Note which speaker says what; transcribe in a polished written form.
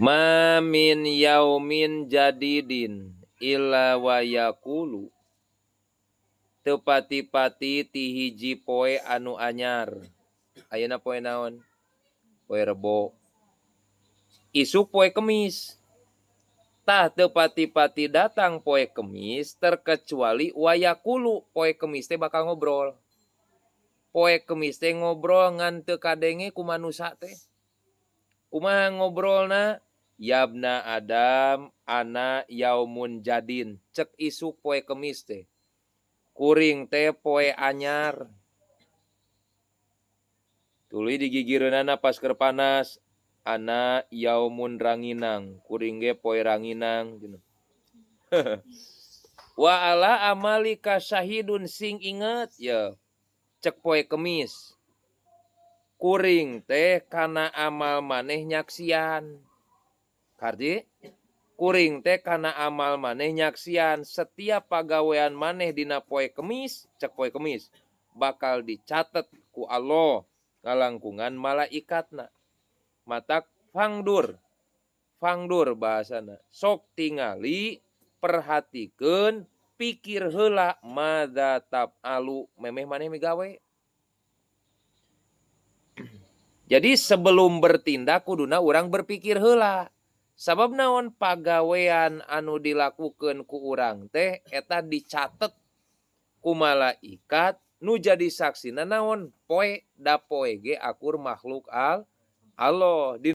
Speaker 1: Ma min yaumin jadidin illa wa yaqulu, teu pati-pati ti hiji poe anu anyar. Ayeuna poe naon? Poe Rebo. Isuk poe Kemis. Tah, teu pati-pati datang poe Kemis terkecuali wa yaqulu, poe Kemis teh bakal ngobrol. Poe Kemis teh ngobrol ngan teu kadenge ku manusa teh. Kumaha ngobrolna? Yabna Adam, ana yaumun jadid. Cek isuk poe Kemis teh, kuring teh poe anyar. Tuluy digigireunana pas keur panas, ana yaumun ranginang, kuring ge poe ranginang. Wa ala amalika syahidun, sing inget ya, cek poe Kemis, kuring teh kana amal maneh nyaksian. Kardi, kuring teh kana amal maneh nyaksian. Setiap pagawean maneh dina poe Kemis, cek poe Kemis, bakal dicatet ku Allah ngalangkungan malaikatna. Matak fangdur, fangdur bahasana, sok tingali, perhatikeun, pikir heula, madza taf'alu memeh maneh migawe. Jadi sebelum bertindak kuduna urang berpikir heula. Sabab naon? Pagawean anu dilakukan ku urang teh eta dicatet ku malaikat nu jadi saksina naon? Poe. Da poe ge akur makhluk al Allah. Di